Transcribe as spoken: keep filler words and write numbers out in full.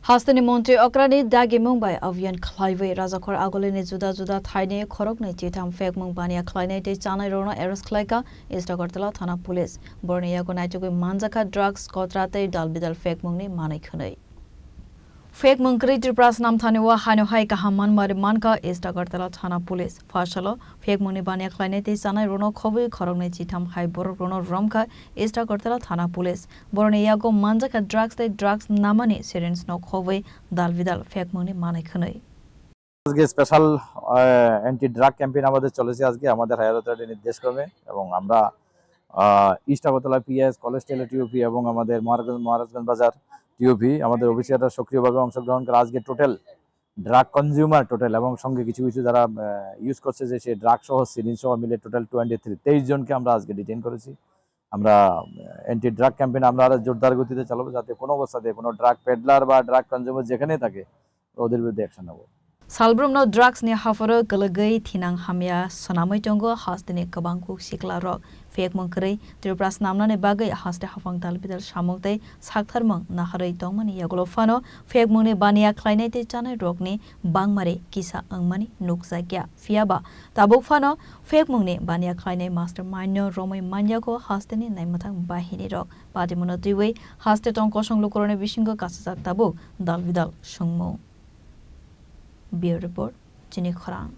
Hasteni montri okrani dagimung bai abhiyan khlaiwi Rajakhor agulini juda juda thaini khoroknwi chitham phekmung baniya khlainai tei chanai rokno arrest khlaikha East Agartala thana police. Borni yago naichugwi manjakha drugs, kotra tei dalbidal phekmungni manwi khwnwi. Phekmung kwrwi Tripura snamthani o haino hai kaham manmari mankha East Agartala thana police. Phasalo phekmungni baniya khlainai tei chanai rokno khobwi khoroknwi chitham hai borok rokno romkha East Agartala thana police. Boroni yago manjakha drugs tei drugs namani syringe no khobwi dalbidal phekmungni manwi khwnwi. আজকে special anti drug campaign আমাদের চলেছে আজকে আমাদের higher অথরিটির নির্দেশক্রমে, এবং আমরা আহ, ইস্ট আগরতলা পিএস, কলেজ টেইলর টিওপি এবং আমাদের মহারাজগঞ্জ মহারাজগঞ্জ বাজার টিওপি আমাদের অফিসাররা সক্রিয়ভাবে অংশগ্রহণ করে আজকে টোটাল ড্রাগ কনজিউমার টোটাল এবং সঙ্গে কিছু কিছু যারা ইউজ করছে যে সেই ড্রাগ সহ সিরিঞ্জ সহ মিলে টোটাল টোয়েন্টি থ্রি তেইশ জনকে আমরা আজকে ডিটেইন করেছি। আমরা অ্যান্টি ড্রাগ ক্যাম্পেইন আমরা আরো জোরদার গতিতে চালাবো, যাতে কোনো অবস্থাতে কোনো ড্রাগ পেডলার বা ড্রাগ কনজিউমার যেখানেই থাকে ওদের বিরুদ্ধে অ্যাকশন নেবো। Salbrumno drugs ni hapharo kwlwgwi thinang hamya swnamwi tongo hasteni kwbang kuk sikla rok. Phekmung kwrwi Tripura snamnani bagwi haste haphang dalbidal samung tei saktharmung naharwi tongmani yagulo phano phekmungni baniya khlainai tei chanai rokni bangmari kisa wngmani nukjakya. Phiyaba tabuk phano phekmungni baniya khlainai mastermind no romwi manyago hasteni naimwthang bahini rok. Patimungno twiwi haste tong kosong lukurokni bisingo kasijak tabuk dalbidal sungmung. Bureau Report, Chini Khorang.